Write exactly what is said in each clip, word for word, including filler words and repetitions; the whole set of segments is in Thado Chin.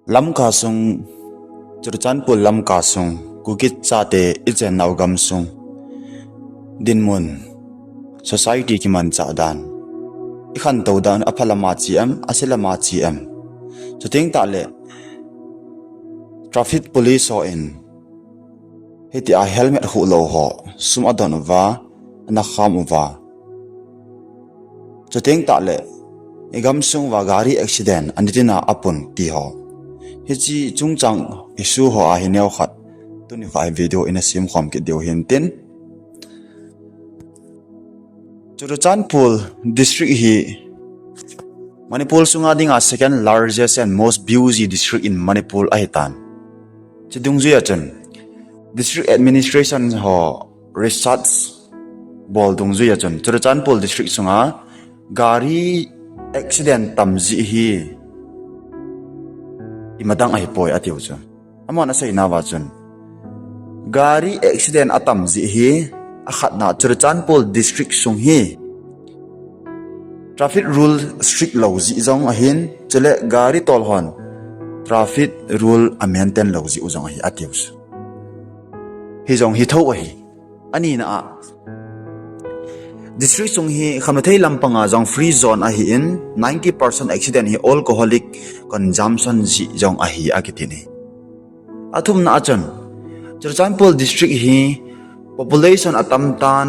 Lamka sung, Churachandpur Lamka sung, Kuki chate ichennau gamsung dinmun, society kimanchah dan, ikhantou dan apha lama chi em, ase lama chi em. Chuteng tahle traffic police hon hitia helmet khuh lou ho sum adon uva, ana kham uva. Chuteng tahle igamsung uva gari accident anitina apun ti ho. Hiche chungchang issue ho ahi neokhat tuni kha hi video ina simkhom kit diu hintin. Churachandpur district hi Manipur sunga dinga second largest and most busy district in Manipur ahitan. Chudungjuia chun district administration ho research bol dungjuia chun Churachandpur district sunga gari accident tamjeh hi imadang ahipoi atiu chu. Amahon aseinauva chun gari accident atamjeh hi akhatna Churachandpur district sung hi traffic rule strict lou jeh jong ahin, chule gari tol hon traffic rule amaintain lou jeh u jong ahi atiu chu. Hijong hithou ahi. Anina a, district sung hi khamnathei lampanga jong free zone ahin, ninety percent accident hi alcoholic consumption jeh jong ahi akitin ahi. Athumna a chun Churachandpur district hi population atamtan,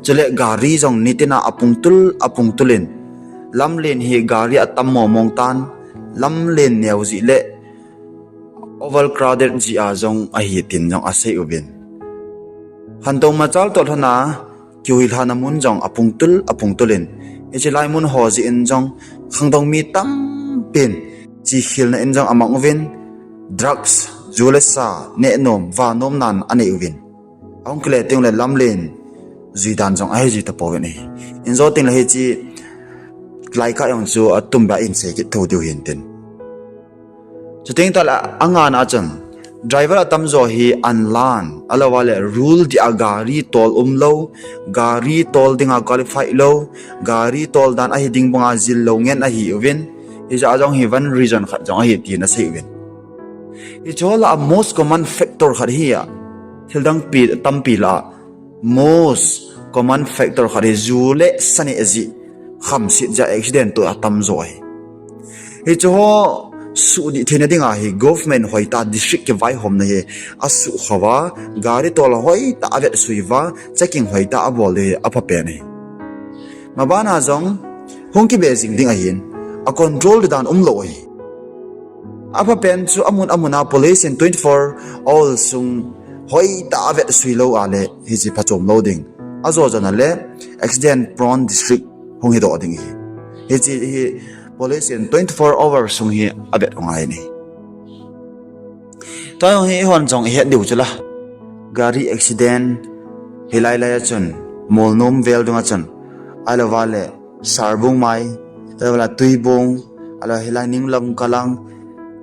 chule gari jong nitina apungtul apungtulin, lamlen hi gari atam momong tan, lamlen neo jeh le overcrowded jeh a jong ahi tin jong asei uvin, khantou machal toh lhona kihuilhana mun jong apungtul apungtulin, hiche lai mun ho jeh in jong khangdong mi tampin chihilna in jong amang uvin, drugs, ju le sa, nehnom, vanom nan anei uvin, ahung kile tengle lamlen juidan jong ahijui tapouvin ahi. Injo tengle hiche laikah jong chu atumbeh a insei kit thou diu hintin. Chuteng tahle angana a chun driver atamjo hi anlan, ahilouva le rule dia gari tol umlou, gari tol dinga qualified lou, gari tol dan ahi ding banga jil lou ngen ahiuvin, hijeh a jong hi one reason khat jong ahi tin asei uvin. Hicheho lah a most common factor khat hi a, thildang pi tampi lah a most common factor khat hi ju le sa neh jeh khamset jeh a accident toh atamjo ahi. Hicheho suhdih theina dinga hi government hoitah district kivaihomna hi asuhkhouva, gari tol hoitah avetsui uva, checking hoitah abol hi aphapen ahi. Mabana jong hung kibe jing ding ahin, acontrol dan umlou ahi. Aphapen chu amun amuna police in twenty-four hours sung hoitah avetsui lou a le hiche phachom lou ding. Ajo jona le accident prone district hung hidoh ding ahi. Hiche hi police in twenty-four hours sung hi avet u ngai ahi. Tua jong hi eihon jong ihet diu chula, gari accident hilai lai a chun, Molnom vel dunga chun, ahilouva le Sarbung mai, ahilouva le Tuibung, ahilou hilai New Lamka lang,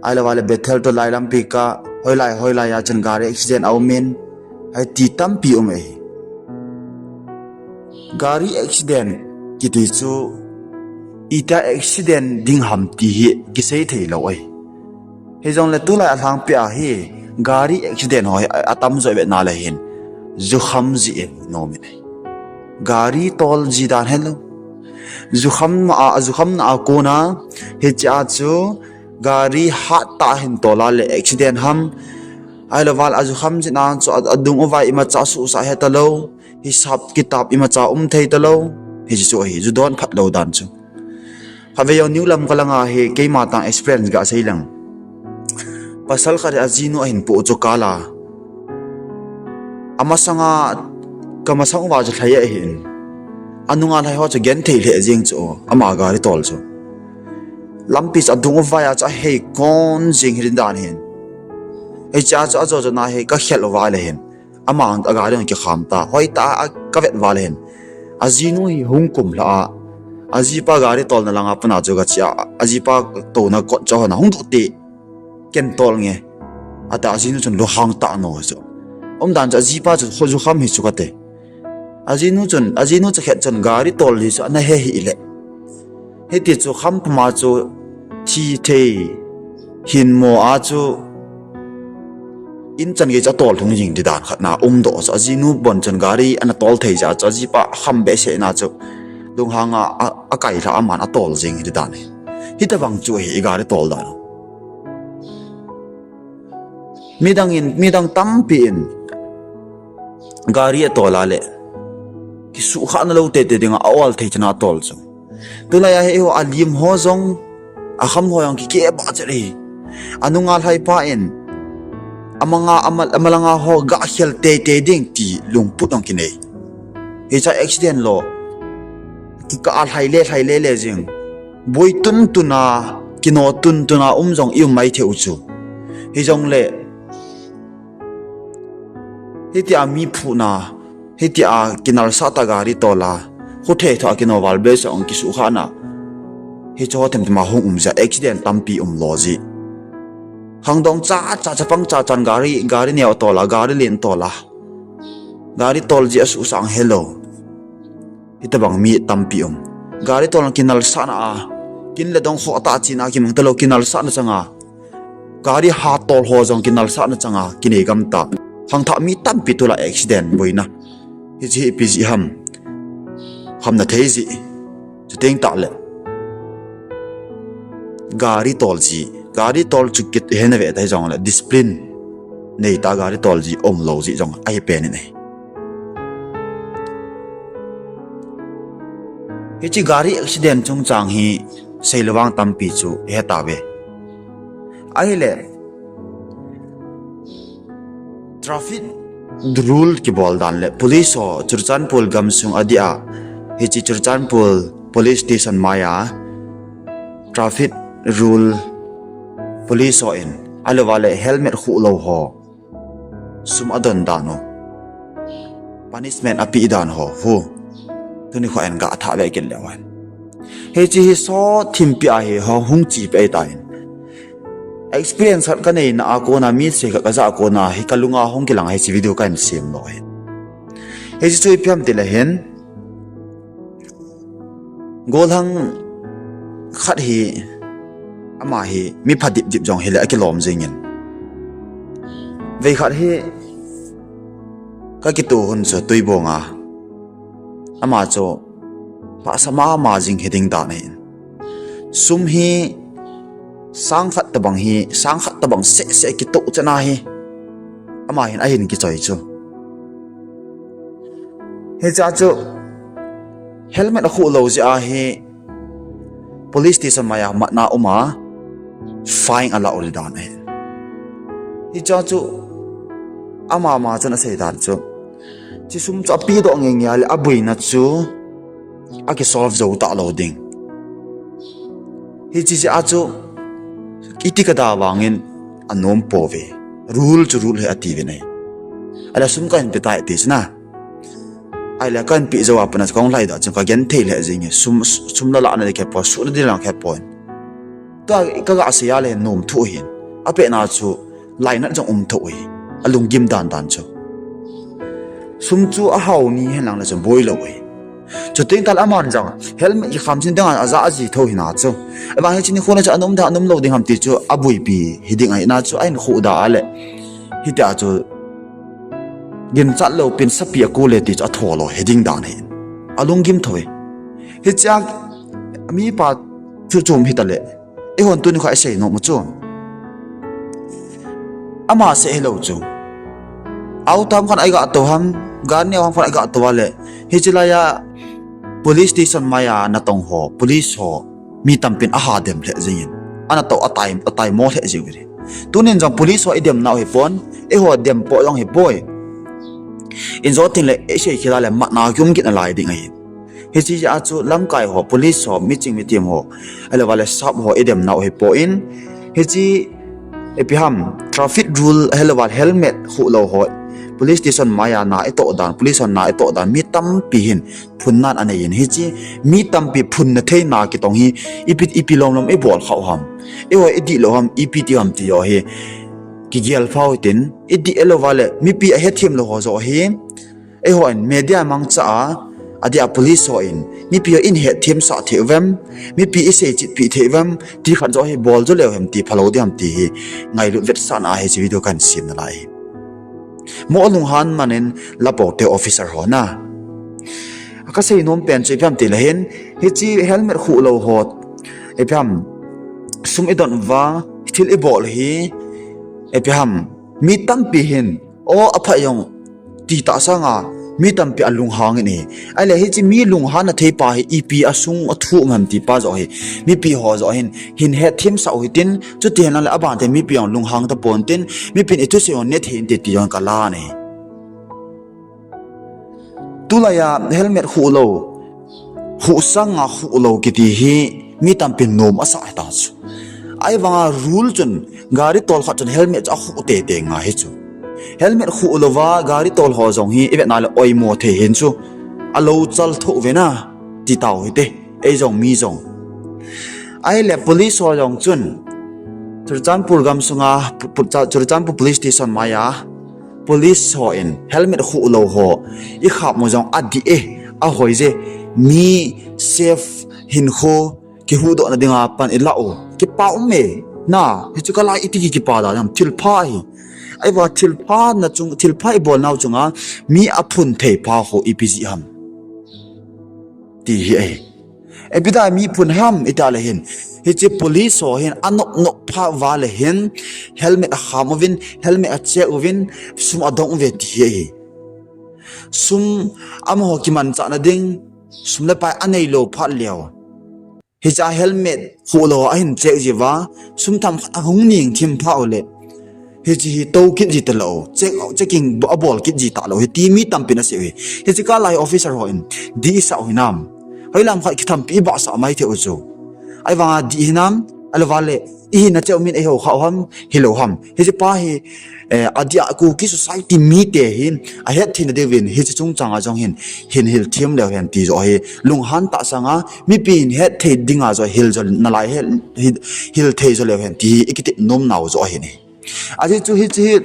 ahilouva le Bethel toh lai lampi kah, hoilai hoilai a chun gari accident aumin, hiti tampi um ahi. Gari accident kiti chu itia accident ding ham ti hi kisei theilou ahi. Hijongle tulai alhangpia hi gari accident ho hi atamjo ivetna le hin, jukham jeh ahi nomin ahi. Gari tol ji dan helou, jukham a, jukhamna a kona hichea chu gari hattah hin tol a le accident ham, ahilouva le ajukham jeh a chu adung uva imacha suhsah hetalou, hisap kitab imacha um thei talou, hiche chu ahi, ju don phatlou dan chu. Khatvei jong New Lamka langa hi keima tang experience gasei leng, pasal khat hi ajinu ahin poh chu kala, amasanga kamasang uva chu lhai ahin, anunga lhai ho chu genthei lheh jeng chu, ama gari tol chu lampi chu adung uva a chu ahei kon jeng hi dan hin, hichea chu ajo jona hi kakhel uva le hin, ama agari jong kikham ta, hoitah a kavet uva le hin, ajinu hi hung kumlha a, ajipa gari tolna langa pana chu gache a, ajipa touna kot chu ahon a hung doh teh, ken tol nge, ati a, ajinu chun lunghang tah no chu, umdan chu ajipa chu jukham hi chu kati. Ajinu chun, ajinu chakhet chun gari tol hi chu ana he hih le, hiti chu khampuma chu thi thei Hinmo a chu in chan gei chu atol thung jing di dan khat na umdoh chu, ajinu bon chun gari ana tol thei jeh a chu, ajipa kham behseh na chu lunghang a, a, akailha aman atol jing di dan hi. Hitobang chu ahi i gari tol dan. Midang in, midang tampi in gari atol a le kisuhkhahna lou teitei dinga a-ol thei chana atol chu. Tulai a hi eiho alim ho jong, akham ho jong kikeh bah chet ahi. Anunga lhaipa in amanga, ama, amalanga ho gah khel teitei ding ti lungput jong kinei. Hicha accident lou, kikah a lhai le, lhai le le jing. Boi tuntun a, kino tuntun a um jong i um maithei u chu. Hijongle hitia mi phuhna, hitia kinalsah tah gari tol a, khuthei thoh a kino val behseh jong kisuhkhahna, hiche ho themthem a hung um jeh a accident tampi umlou ji. Khangdong cha cha, chapang cha chan gari, gari neo tol a, gari len tol a, gari tol ji asuhsang helou. Hitobang mi tampi um. Gari tol kinalsahna a, kin le dong khoh tah china kimang talou kinalsahna changa, gari hatol ho jong kinalsahna changa kinei gamta. Khangthah mi tampi tulai accident boina. Hiche hi ipi jeh ham, khamna thei jeh. Chuteng tahle gari tol ji, gari tol chu kit hena ve ta hijongle discipline neitah gari tol ji umlou jeh jong ahi pen in ahi. Hiche gari accident chungchang hi seilou vang tampi chu ihetauve. Ahile traffic rule kibol dan le police ho Churachandpur gamsung adeh a, hiche Churachandpur police station maiya traffic rule police ho in, ahilouva le helmet khuhlou ho sum adon dan u, punishment apeh dan ho, hu, tuni kho in gathah ve kit leu hen. Hiche hi sotthimpeh ahi, ho hung chepeh ahitan. Experience khat kaneina a kona, mi sei khat kajah a kona hi kalunga hung kilang hiche video kahin sem lou ahi. Hiche chu ipi ham tile hin, golhang khat hi, ama hi mi pha dipdip jong hile akilom jengin. Veikhat hi kakitoh hun chu Tuibong a, ama chu phahsa mama jing hiding dan ahin. Sum hi sangkhat tobang hi, sangkhat tobang sehseh kitoh chana hi, ama hin ahin kichoi chu. Hichea chu helmet akhuh lou jeh a hi police station maiya matna uma, fine alah u dan ahi. Hichea chu amama chun asei dan chu, hiche sum chu apedoh ngeingei a le aboina chu akisolve jou talou ding. Hiche jeh a chu iti kada vangin anompouve. Rule chu rule ahi atiuvin ahi. Ahile sum kahin petai ti chu na, ahile kahin peh jou a pat a chu kahung lhaidoh chun kagenthei lheh jenge. Sum, sum la lahna ding khetpoi, suhna ding la khetpoi. Tua kagasei a le nomthu ahin. Apehna chu lainat jong um thou ahi. Alunggim dandan chu. Sum chu ahao ni henlang le chu boilou ahi. Chuteng tahle aman jong helmet kikham chun dang a ajah aji thou hina chu. Ahivang hiche nikho na chu anom da anom lou ding ham ti chu abuipi hiding ahina chu ahin khuh da a le, hitia chu ginchat loupin sapi akole ti chu atholou hiding dan ahin. Alunggim thou e. Hichea mipa chu chom hitale, eihon tuni kho isei nom u chu, ama seh hilou chu, auto ham khat a igatou ham, gari neo ham khat a igatou a le, hiche laiya police station maiya natong ho, police ho, mi tampin ahadem lheh jengin, anatou atai, ataimo lheh jeng uve. Tunin jong police ho idemnau hipon, eiho dempo jong hipoi. Injo tengle isei khel a le matna kium kit nalai ding ahi. Hiche jeh a chu lamkai ho, police ho, miching mithem ho, ahilouva le sap ho idemnau hipon, hiche ipi ham traffic rule ahilouva helmet khuh lou ho police station maiya na itoh dan, police hon na itoh dan mi tampi hin phunnan aneiyin, hiche mi tampi phunna theina kitong hi ipi, ipi lomlom ibol khah u ham, eiho idihlou ham, ipi tiu ham ti joh hi kigel phau hitin, idih ahilouva le mipi ahethem lou ho joh hi eihon media mangcha a Adeh a police ho in, mipi ho in hetthem sah thei uvem, mipi i seichet pi thei uvem, ti khat joh hi bol jo leu hem ti phalou ding ham ti hi, ngailut vetsahna a hiche video kahin sem nalai hi. Mo lunghan man in lapoute officer ho na. Kasei nom pen chu ipi ham ti le hin, hiche helmet khuh lou ho, ipi ham, sum i don uva, thil i bol hi, ipi ham, mi tampi hin, o apha jong, ti tah sanga, mi tampi alunghang in ahi. Ahile hiche mi lunghan na thei pa hi, ipi asung athu um ham ti pa joh hi, mipi ho joh hin, hin hetthem sah u hitin, chuti henlang le aban te mipi jong lunghang tapon tin, mipin i thusei jong ne thei inte ti jong kalan ahi. Tulai a helmet khuh lou, khuh sanga khuh lou kiti hi mi tampin nom asah ta chu. Ahivanga rule chun gari tol khat chun helmet chu akhuh tete ngai hi chu. Helmet khuh louva gari tol ho jong hi i vetna le oimo thei hin chu. Alou chal tho ve na ti tau hite. Ei jong mi jong. Ahile police ho jong chun Churachandpur gamsunga pu-, pu-, cha-, Churachandpur police station maiya police ho in helmet khuh lou ho i khap mo jong adih e, ahoi je, mi safe hinkho kihuhdohna dinga pan i lah u. Kipa um e, na, hichu kalai iti ki kipa da jam, thilpha hi. Ahivang thilpha na chung, thilpha i bol nau chunga, mi aphun thei pha ho ipi jeh ham. Ti hi ahi. Ipi dia mi phun ham iti le hin. Hiche police ho hin anop nop pha uva le hin, helmet akham uvin, helmet a check uvin, sum adong uve ti hi ahi. Sum amaho kimanchahna ding, sum le pai anei lou phat leu. Hiche helmet khuh lou ahin check jiuva, sum themkhat ahung ning thim pha u le. Hiche hi tou kit ji talou, check, checking abol kit ji talou, hiti mi tampin asei u hi. Hiche kah lai officer ho in, dih isah u hinam. Hoilam khat kithampi ibahsah mai thei u chu. Ahivanga dih hinam, ahilouva le, i hinna cheh u min eiho kha u ham, hilou ham. Hiche pa hi, eh, adeh a Kuki society mite hin, ahet theina diuvin, hiche chungchanga jong hin, hin hil them leu hen ti joh hi, lunghan tah sanga, mipi hin het thei dinga joh hil jo nalai, hil, hil, hil thei jo leu hen ti hi, i kitep nom nau joh ahi ne. Ajeh chu hiche hi,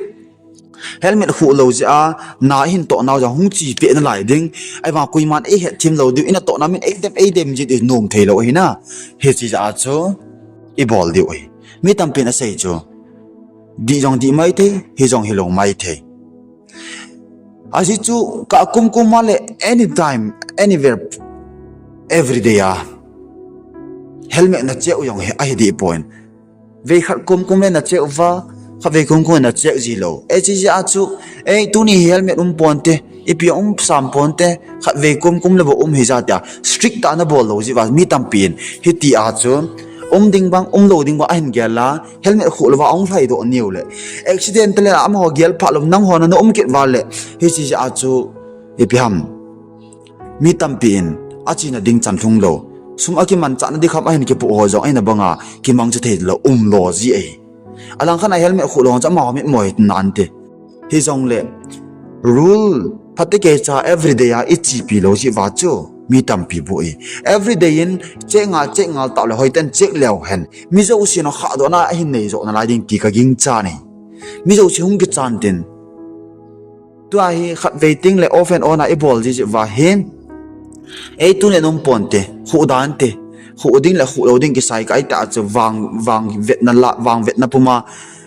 helmet khuh lou jeh a, na hin toh nau jong hung chi peh nalai ding. Ahivang koiman eihet them lou diu, ina toh na min eidem, eidem ji ti nom thei lou ahi na. Hiche jeh a chu, i bol diu ahi. Mi tampin asei chu. Dih jong dih mai thei, hi jong hilou mai thei. Ajeh chu, ka kum kum ma le anytime, anywhere, everyday a. Helmet na check u jong hi, ahi dih poi. Vei khat kum kum le na check uva, khat vei kum kum na check ji lou. Hiche jeh a chu, ei, tuni hi helmet um ponte, ipi um sam ponte, khat vei kum kum le bou um hi ja tia. Strict tah na bol lou jeh uva, mi tampin. Hiti a chu, um ding bang, um lou ding bang, ahin gel a, helmet khuh louva, ahung lhai doh niu le. Accident le amaho gel pha lou, nangho na um kit uva le. Hiche jeh a chu, ipi ham. Mi tampin, achena ding chan lhung lou. Sum akimanchahna ding kham ahin kipoh ho jong, ahina banga, kimangcha thei lou, um lou ji ahi. Alang khat a helmet khuh lou, chama ho mit moi nan te. Hijongle, rule, phatecha everyday a i chepi lou jeh uva chu, mi tampi bu i. Everyday in, check ngal, check ngal tah le, hoiten check leu hen. Mi jousen khahdohna ahin nei jo nalai ding ti ka gingchan e. Mi jouse hung kichan tin. Tua hi khat vei teng le off and on a i bol ji jeh uva hin. Ei tuni um ponte, khuh dante. Khuh ding le khuh lou ding kisai kai ta chu vang, vang vetna la, vang vetna puma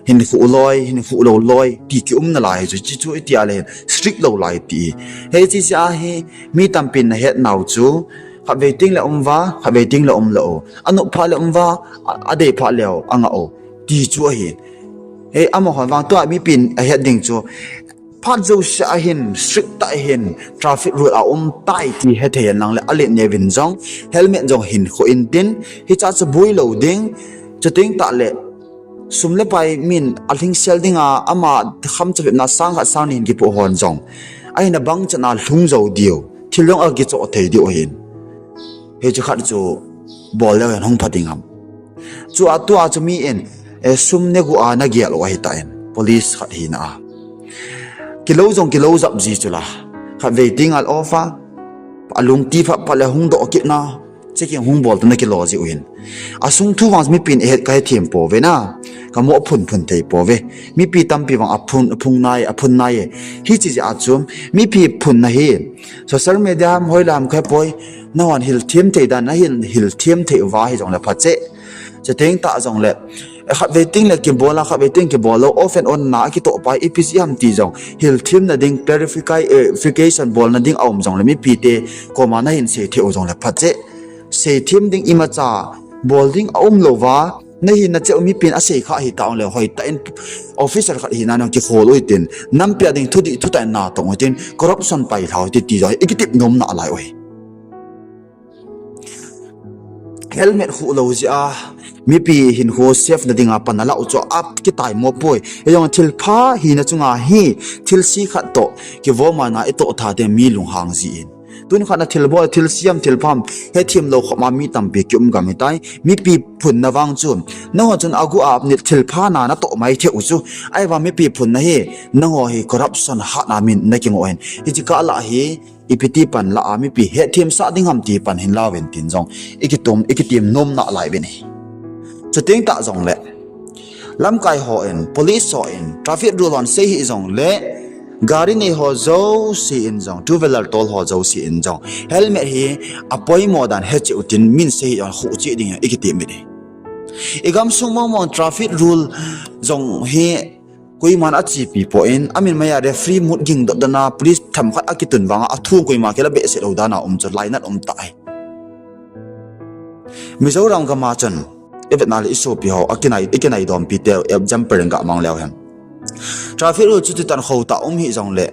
hin khuh loi, hin khuh lou loi, ti ki um nalai chu, hiche chu iti le hin, strict lou lai ti. Hiche jeh a hi, mi tampin na het nau chu, khat vei teng le um uva, khat vei teng le um lou. Anop pha le um uva, a, adei pha leu, angah u. Ti chu ahi. Hei, amaho vang tua mipin ahet ding chu. Phat jouse a hin, strict tah hin, traffic rule a um tai ti hethei henlang le, alet neuvin jong, helmet jong hin khuh intin, hiche chu boi lou ding, chuteng tah le, sum le pai min alhingsel dinga, ama khamcha vepna sang khat sang ni hin kipoh hon jong. Ahina bangchan a lhung jou diu, thil jong akichoh thei diu ahin. Hiche khat chu bol leu hen hung pha ding ham. Chu a tua chu mi in, eh, sum negu a na gel u ahi tan, police khat hina a. Kilou jong kilou jap ji chu la. Khat vei teng a off a, alung ti phat phat le hung doh kit na. Checking hung bol tuna kilo ji uhin. Asung thu vang mipin ehet kahe them pouve na. Kamo phun phun thei pouve. Mipi tampi vang aphun, aphun nai, aphun nai e. Hichi ji a chu, mipi phun na hi. Social media ham hoi lam khe poi. Nahon hil them thei dan, nahil, hil them thei uva hijongle phache. Chuteng tah jongle. Khatvei teng le kibol a, khatvei teng kibol lou, off and on na kitoh pai, ipi ji ham ti jong. Hil them na ding, clarification bol na ding aum jongle, mipi te, koma nahin sei thei u jongle phache. Sei them ding imacha, bol ding aum lou va, nahin na cheu mipin asei kha hita jongle, hoitah in officer khat hina nang kikhol u hitin, nampi a ding thudih thutah in natong u hitin, corruption pailha u hiti ti jong, ikitep nom nalai u hi. Helmet khuh lou jeh a, mipi hinkho safe na dinga pan alah u chu akitai mo poi. Hijong thilpha hina chunga hi, thilse khat toh, kivoh mana itoh tha te mi lunghang ji in. Tun khat na thilbol, thilse ham, thilpha ham, hethem lou khop ma mi tampi kium gam hitai, mipi phun na vang chu. Nangho chun agu a ni thilpha na natoh mai thei u chu. Ahivang mipi phun na hi, nangho hi corruption hat na min nakingoh hin. Hichi kah lah hi, ipi ti pan lah a mipi hethem sah ding ham ti pan hin lauvin tin jong. Ikitum, ikitem nom nalai uvin hi. Chuteng tah jongle. Lamkai hon, police hon, traffic rule hon sei hih jongle. Gari nei ho jouse in jong, two wheeler tol ho jouse in jong. Helmet hi apoimo dan heche u tin min sei hih jong khuh cheh ding ikitem in hi. Igamsung mong mong traffic rule jong hi koiman achepi poi, amin maiya referee mut ging dot dan a police themkhat akitun vang a, athung koima kila behseh lou dan a um chu lainat um tah hi. Mizoram gam a chun, ivetna le isopi ho, akinai, ikinai dompi te, example in gamang leu hen. Traffic rule chu titan khou tah um hih jongle,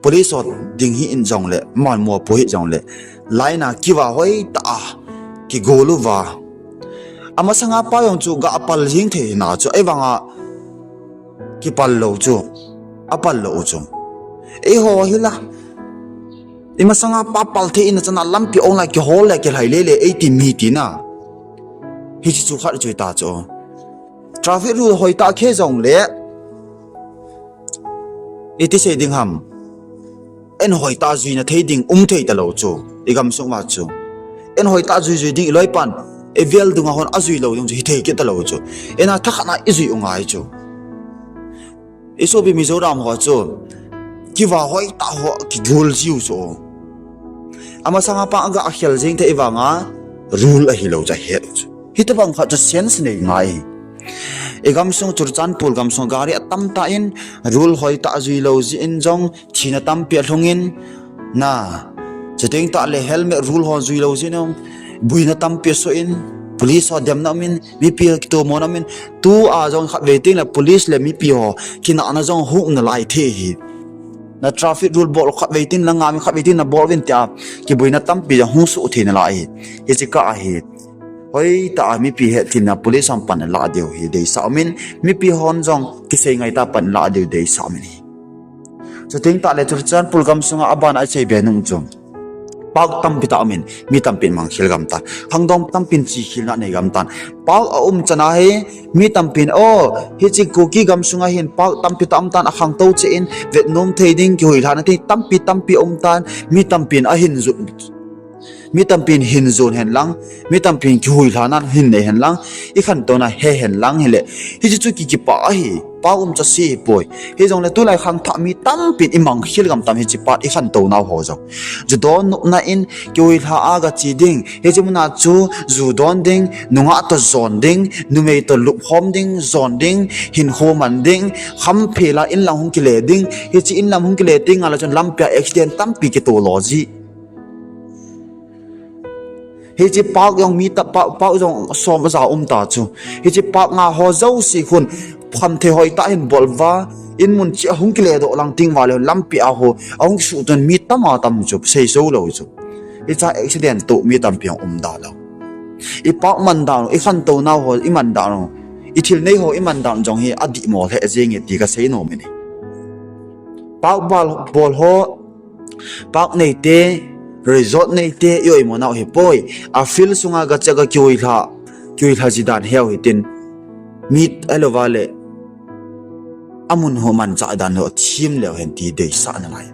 police ho ding hih in jongle, man mopo hih jongle, line a kiva hoitah a, kigol uva. Amasanga pa jong chu gapal jing thei hina chu, ahivang a, kipal lou chu, apal lou u chu. Eiho hi la. Imasanga pa pal thei in achana lampi ong la kihol le kilhai lele eiti mi tina. Hichi chu khat chu ta chu. Traffic rule hoitah khe jongle. Iti sei ding ham. Eiho hoitah juina thei ding um thei talou chu. Igamsung uva chu. Eiho hoitah jui jui ding iloi pan. Ivel dunga hon ajui lou ding chu hithei kit talou chu. Eina thakhat na ijui u ngai chu. Isopi Mizoram ho chu. Kiva hoitah ho kigol jiu chu. Amasanga pa aga akhel jing thei vang a rule ahilou chu ahet u chu. Hitobang khat chu sense nei ngai. Igamsung Churachandpur gamsung gari atam tah in rule hoitah jui lou jeh in jong thina tampi alhung in na. Chuteng tah le helmet rule ho jui lou jeh in jong buina tampi asoh in police ho demna um in mipi ho kitomona um in tua jong khatvei teng le police le mipi ho kinahna jong hung um nalai thei hi. Na traffic rule bol khatvei teng na ngam in khatvei teng na bol uvin tia kibuina tampi jong hung soh thei nalai hi. Hichi kah hi. Hoitah a mipi hetthemna police hon pan alah diu hi deisah um in, mipi hon jong kisei ngai tah a pan alah diu deisah um in hi. Chuteng tah le Churachandpur gamsunga aban a isei be nung chu. Park tampi tah um in, mi tampin mangkhel gam tan. Khangdong tampin chihkhelna nei gam tan. Park aum chana hi, mi tampin, o, hichi Kuki gamsunga hin park tampi tah um tan akhangtou cheh in, vetnom thei ding, kihuilhana thei tampi tampi um tan, mi tampin ahin jot. Mi tampin hin jon hen lang, mi tampin kihuilhana hin nei hen lang, ikhantouna he hen lang hile. Hichi chu ki kipah ahi, park um chu ase poi. Hijongle tulai khangthah mi tampin imangkhel gam tam hichi park ikhantounau ho jong. Ju don nopna in kihuilha a gache ding, hichi muna chu ju don ding, nungah toh jon ding, numei toh lupkhom ding, jon ding, hinkho man ding, khamphel a inlam hung kile ding, hichi inlam hung kile tengle chun lampia accident tampi kitoh lo ji. Hichi park jong mi ta, park, park jong som aja um ta chu. Hichi park nga ho jouse khun khamthei hoitah hin bol uva, in mun cheh ahung kile doh lang teng vale lampi a ho ahung kisuh tun mi tam a tam chu, sei jou lou chu. Hicha accident toh mi tampi ahung um da lou. I park man dan u, ikhantounau ho iman dan u, ithil nei ho iman dan u jong hi adihmo lheh jenge ti kasei nom in ahi. Park bol, bol ho, park neite, resort neite, i oimonau hi poi. A field sunga gache a kihuilha, kihuilha ji dan heu hitin. Mi ahilouva le, amun ho manchah dan ho them leu hen ti deisah nalai.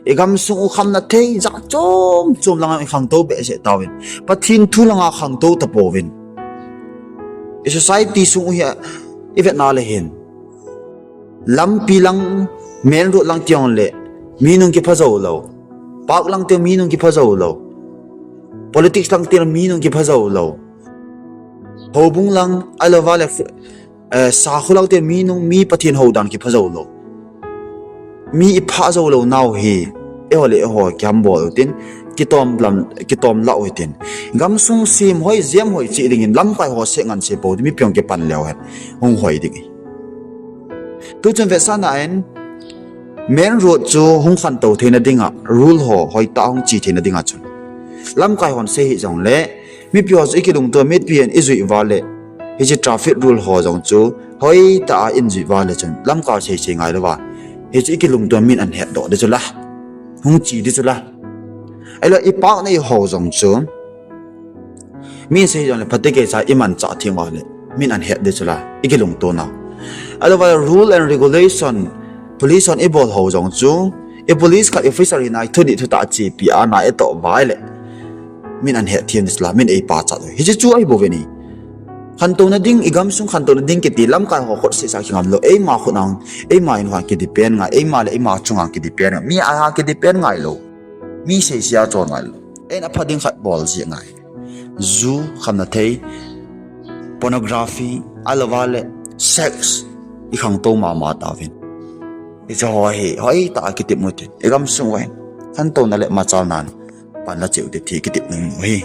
I gamsung u khamna thei jat chom chom langa i khangtou behseh tauvin. Pathen thu langa khangtou tapouvin. I society sung u hi ivetna le hin, lampi lang, main road lang teng le mi nung kipha jou lou. Park lang teng mi nung kipha jou lou. Politics lang teng mi nung kipha jou lou. Houbung lang, ahilouva le, eh, sakho lang teng mi nung, mi Pathen houdan kipha jou lou. Mi ipha jou lou nau hi, eiho le eiho kihambol utin, kitom lam, kitom lah utin. Gamsung sem hoi, jem hoi cheh dingin, lamkai ho seh ngan se pou, mipi hung kipan leu hen, hung hoi ding hi. Tuchun vetsahna in, main road chu hung khantou theina dinga, rule ho hoitah hung che theina dinga chun, lamkai hon sei hih jongle, mipi ho chu ikilungto, mipi in ijuiuva le, hiche traffic rule ho jong chu hoitah a injuiuva le chun, lamkai sei sei ngailouva, hichu ikilungto min ahin hetdoh ding chula, hung che ding chula. Ahilou, i park nei ho jong chu, mi sei jongle phatecha imanchah theng uva le, min ahin het ding chula, ikilungto nau. Ahilouva rule and regulation, police hon ibol ho jong chu, i police khat officer hina thudih thutah chepi a na itoh uva le, min ahin het thei ding chula, min eipachat u. Hiche chu ahibouvin, khantouna ding, i gamsung khantouna ding kiti lamkai ho khut sehsa kingamlou, eima khut a, eima in hon kidepend ngai, eima le eima chunga kidepend ngai, mi a kidepend ngailou, mi seisea chon ngailou, eina pha ding khat bol jeh ngai. Ju khamna thei, pornography, ahilouva le sex, i khangtou mama tauvin. Hiche ho hi hoitah a kitep u hitin, i gamsung uva hin khantouna le machalnan pan la cheh u hite ti kitep nom u ahi.